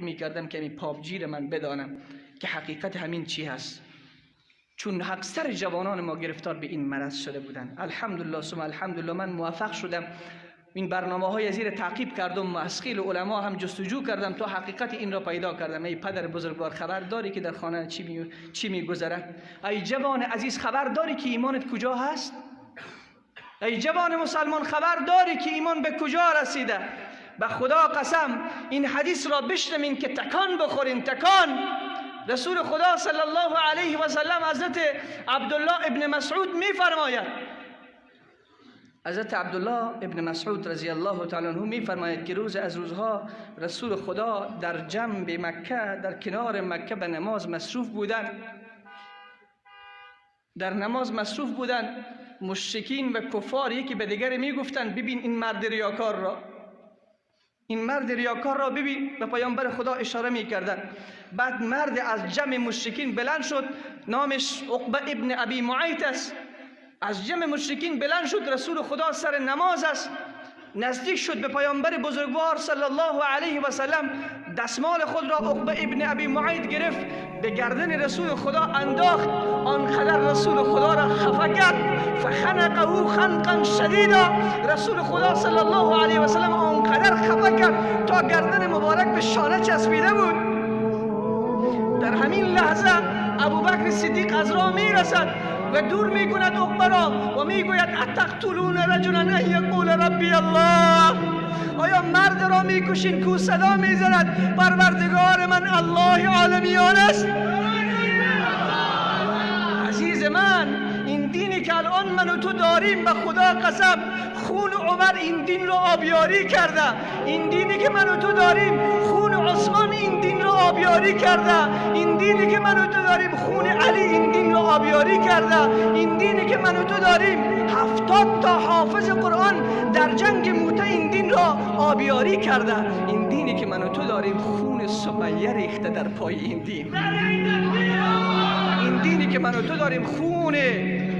میکردم که همین پابجی رو من بدانم که حقیقت همین چی هست، چون اکثر جوانان ما گرفتار به این مرض شده بودن. الحمدلله ثم الحمدلله من موفق شدم، این برنامه های زیر تعقیب کردم و از خیل علما هم جستجو کردم تا حقیقت این را پیدا کردم. ای پدر بزرگوار، خبر داری که در خانه چی میگذرد؟ ای جوان عزیز، خبر داری که ایمانت کجا هست؟ ای جوان مسلمان، خبر داری که ایمان به کجا رسیده؟ به خدا قسم این حدیث را بشنوین که تکان بخورین، تکان. رسول خدا صلی الله علیه و سلم، حضرت عبدالله ابن مسعود میفرماید، حضرت عبدالله ابن مسعود رضی الله تعالی عنه میفرماید که روز از روزها رسول خدا در جنب مکه، در کنار مکه به نماز مصروف بودند. در نماز مصروف بودند. مشرکین و کفار یکی به دیگری میگفتند ببین این مرد ریاکار را، این مرد ریاکار را ببین. به پیامبر خدا اشاره میکردند. بعد مرد از جمع مشرکین بلند شد، نامش عقبه ابن ابی معیط است. از جمع مشرکین بلند شد، رسول خدا سر نماز است، نزدیک شد به پیامبر بزرگوار صلی الله علیه و سلم، دستمال خود را عقبه ابن ابی معیط گرفت، به گردن رسول خدا انداخت. آنقدر رسول خدا را خفه کرد، فخنقه خنقا شدیدا. رسول خدا صلی الله علیه و سلم آنقدر خفه کرد تا گردن مبارک به شانه چسبیده بود. در همین لحظه ابوبکر صدیق از راه میرسد و دور میکند عقبه را و میگوید اتقتلون رجلا ان یقول ربی الله، آیا مرد را میکشین کو صدا میزند پروردگار من الله عالمیان است؟ عزیز من، این دینی که الان من و تو داریم، به خدا قسم خون عمر این دین را آبیاری کرده. این دینی که من و تو داریم، خون عثمان این دین را آبیاری کرده. این دینی که من و تو داریم، خون علی این دین را آبیاری کرده. این دینی که من و تو داریم، 70 تا حافظ قرآن در جنگ موته این دین را آبیاری کرده. این دینی که من و تو داریم، خون سمیه ریخته در پای این دین. این دینی که من و تو داریم، خون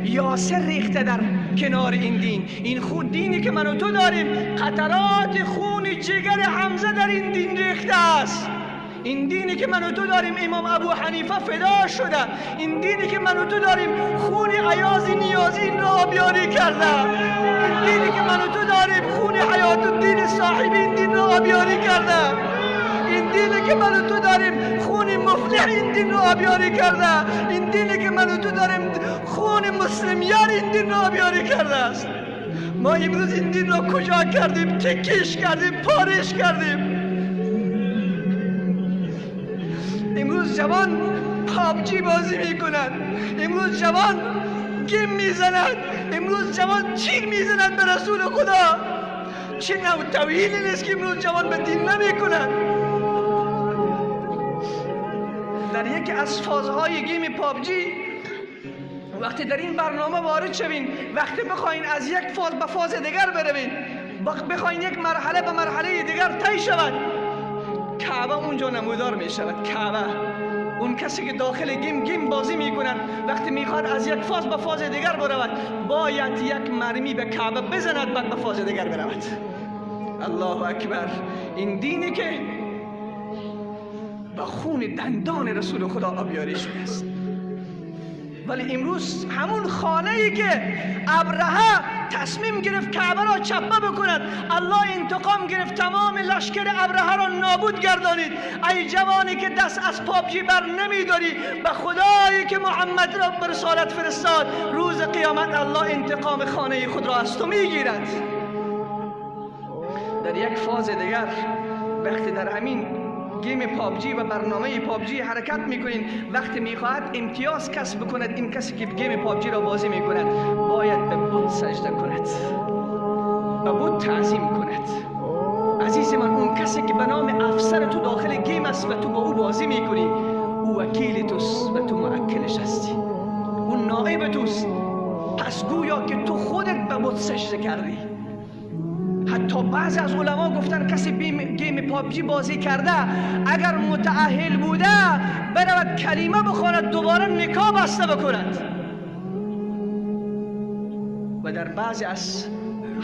یاسر ریخته در کنار این دین. این خون دینی که من و تو داریم، قطرات خون جگر حمزه در این دین ریخته است. این دینی که من و تو داریم، امام ابو حنیفه فدا شده. این دینی که من و تو داریم، خون ایاز نیازی این را آبیاری کرده. این دینی که من و تو داریم، خون حیات الدین صاحب این دین را آبیاری کرده. این دینی که من و تو داریم، خون مفلح این دین را آبیاری کرده. این دینی که من و تو داریم، خون مسلمیان این دین را آبیاری کرده است. ما امروز این دین را کجا کردیم؟ تکیش کردیم، پارش کردیم. امروز جوان پابجی بازی میکنند، امروز جوان گیم میزنند، امروز جوان چیر میزنند به رسول خدا. چه نوع توهینی نیست که امروز جوان به دین نمیکنند. در یکی از فازهای game پابجی وقتی در این برنامه وارد شوین، وقتی بخواین از یک فاز به فاز دیگر بروین، بخواین یک مرحله به مرحله دیگر طی شود، کعبه اونجا نمودار می شود. کعبه، اون کسی که داخل game بازی می کند، وقتی میخواد از یک فاز به فاز دیگر برود، باید یک مرمی به کعبه بزند بعد به فاز دیگر برود. الله اکبر. این دینی که با خون دندان رسول خدا آبیاری شده است. ولی امروز همون خانه ای که ابرهه تصمیم گرفت کعبه را چپه بکند، الله انتقام گرفت، تمام لشکر ابرهه را نابود گردانید. ای جوانی که دست از پابجی بر نمیداری، به خدایی که محمد را به رسالت فرستاد، روز قیامت الله انتقام خانه خود را از تو میگیرد. در یک فاز دیگر وقتی در همین game پابجی و برنامه پابجی حرکت میکنین، وقتی میخواهد امتیاز کسب بکند، این کسی که game پابجی را بازی میکند باید به بت سجده کند، به بت تعظیم کند. عزیز من، اون کسی که به نام افسر تو داخل game است و تو با او بازی میکنی، او وکیل توست و تو مؤکلش هستی، اون نائب توست. پس گویا که تو خودت به بت سجده کردی. حتی بعضی از علما گفتن کسی game پابجی بازی کرده اگر متأهل بوده برود کلمه بخواند، دوباره نکاح بسته بکند. و در بعضی از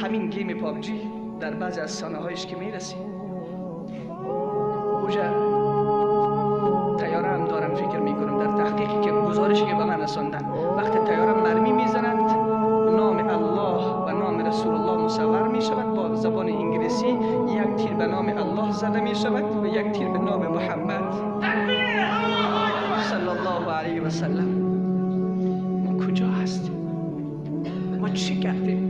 همین game پابجی، در بعضی از صحنه هایش که میرسیم، اوجا یک تیر به نام محمد صلی الله علیه و سلم. ما کجا هستیم؟ ما چی کردیم؟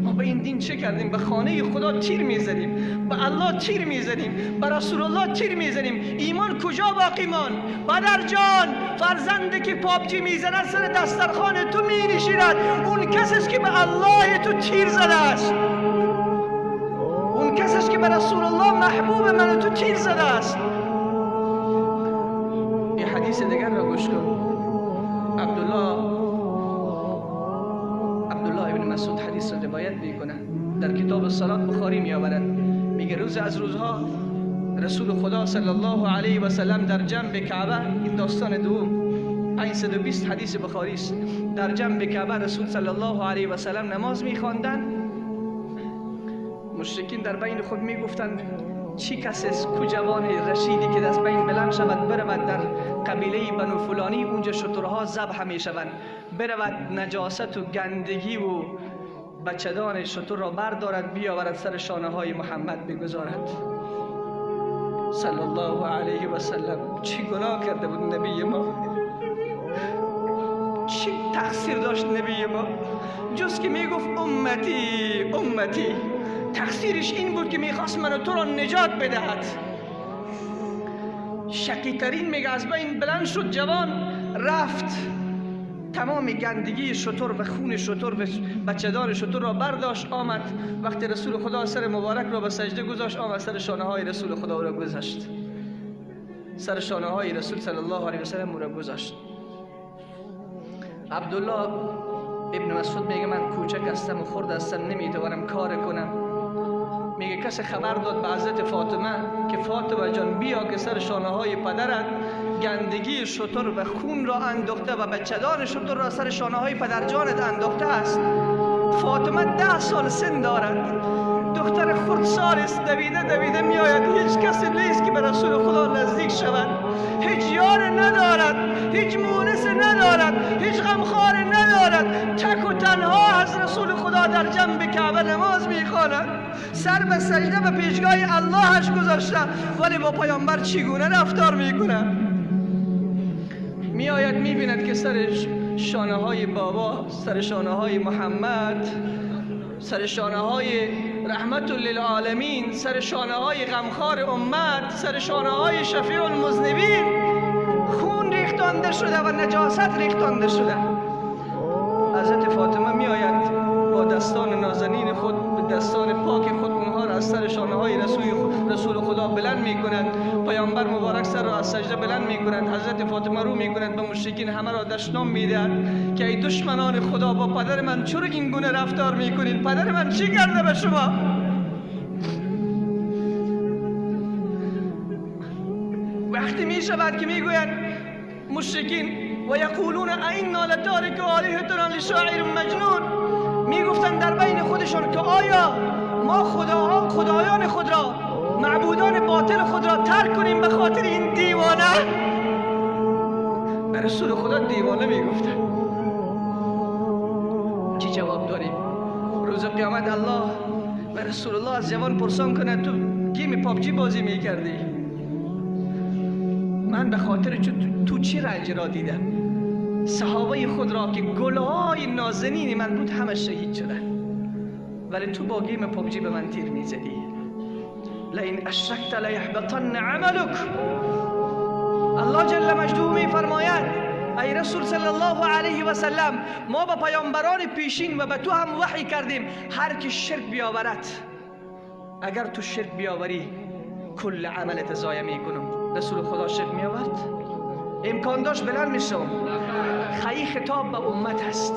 ما به این دین چه کردیم؟ به خانه خدا تیر میزنیم، به الله تیر میزنیم، به رسول الله تیر میزنیم. ایمان کجا باقی مان؟ پدر جان، فرزنده که پابجی میزند سر دسترخوان تو مینشیند، اون کسی است که به الله تو تیر زده است، اون کسی است که به رسول الله محبوب من تو تیر زده است. یه حدیث دیگر را گوش کن. عبدالله ابن مسعود حدیث را روایت میکنه، در کتاب الصلات بخاری میآورد. میگه روز از روزها رسول خدا صلی الله علیه و سلم در جنب کعبه، این داستان دوم 520 حدیث بخاری است، در جنب کعبه رسول صلی الله علیه و سلم نماز میخواندند. مشرکین در بین خود میگفتند چی کس است، کو جوان رشیدی که دست بین بلند شود برود در قبیله بنو فلانی، اونجا شترها ذبح میشوند، برود نجاست و گندگی و بچدان شتر را بردارد بیاورد سر شانه های محمد بگذارد صلی الله علیه و سلم. چی گناه کرده بود نبی ما؟ چی تقصیر داشت نبی ما؟ جز که میگفت امتی امتی. تقصیرش این بود که میخواست من و تو را نجات بدهد. شقی ترین میگه از بین بلند شد جوان، رفت تمام گندگی شتر و خون شتر و بچه‌دار شتر را برداشت آمد. وقتی رسول خدا سر مبارک را به سجده گذاشت، آمد سر شانه های رسول خدا را گذاشت، سر شانه های رسول صلی الله علیه و سلم را گذاشت. عبدالله ابن مسعود میگه من کوچک هستم و خرد هستم، نمیتوانم کار کنم. میگه کسی خبر داد به حضرت فاطمه که فاطمه جان بیا که سر شانه های پدرت گندگی شتر و خون را انداخته و بچه‌دار شتر را سر شانه های پدرجانت انداخته است. فاطمه 10 سال سن دارد، دختر خردسال است، دویده دویده میآید. هیچ کسی نیست که به رسول خدا نزدیک شود، هیچ یار ندارد، هیچ مونس ندارد، هیچ غمخوار ندارد. تک و تنها از رسول خدا در جنب کعبه نماز میخواند، سر به سجده به پیشگاه اللهش گذاشته، ولی با پیامبر چگونه رفتار میکنه؟ میآید میبیند که سر شانه های بابا، سر شانه های محمد، سر شانه های رحمت للعالمین، سر شانه های غمخوار امت، سر شانه های شفیع المذنبین خون ریختانده شده و نجاست ریختانده شده. حضرت فاطمه میآید با دستان نازنین خود، به دستان پاک خود اونها را از سر شانه های رسول خدا بلند میکنند. پیامبر مبارک سر را از سجده بلند میکنند. حضرت فاطمه رو میکنند به مشرکین، همه را دشنام میدهد که ای دشمنان خدا، با پدر من چرا این گونه رفتار میکنید؟ پدر من چی کرده به شما؟ وقتی میشود که میگویند مشرکین و یقولون ائنا لتارک آلهتنا لشاعر مجنون، میگفتند در بین خودشان که آیا ما خدایان خود را، معبودان باطل خود را ترک کنیم به خاطر این دیوانه؟ به رسول خدا دیوانه میگفتند. چی جواب داریم؟ روز قیامت الله و رسول الله از جوان پرسان کنه تو گیم پابجی بازی میکردی، من به خاطر تو چی رنج را دیدم؟ صحابه خود را که گلهای نازنین من بود همه شهید شدن، ولی تو با گیم پابجی به من تیر میزدی. لئن اشرکت لیحبطن عملک. الله جل مجده میفرماید ای رسول صلی الله علیه و سلم، ما به پیامبران پیشین و به تو هم وحی کردیم هر کی شرک بیاورد، اگر تو شرک بیاوری کل عملت ضایع میکنم. رسول خدا شرک میآورد؟ امکان داشت بلند میشم. خیلی خطاب به امت هست.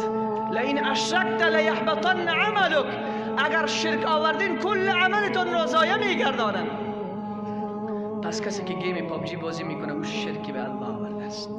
لئن اشرکت لیحبطن عملک، اگر شرک آوردین کل عملتون را ضایع میگردانم. پس کسی که گیم پابجی بازی میکنه او شرکی به الله آورده است.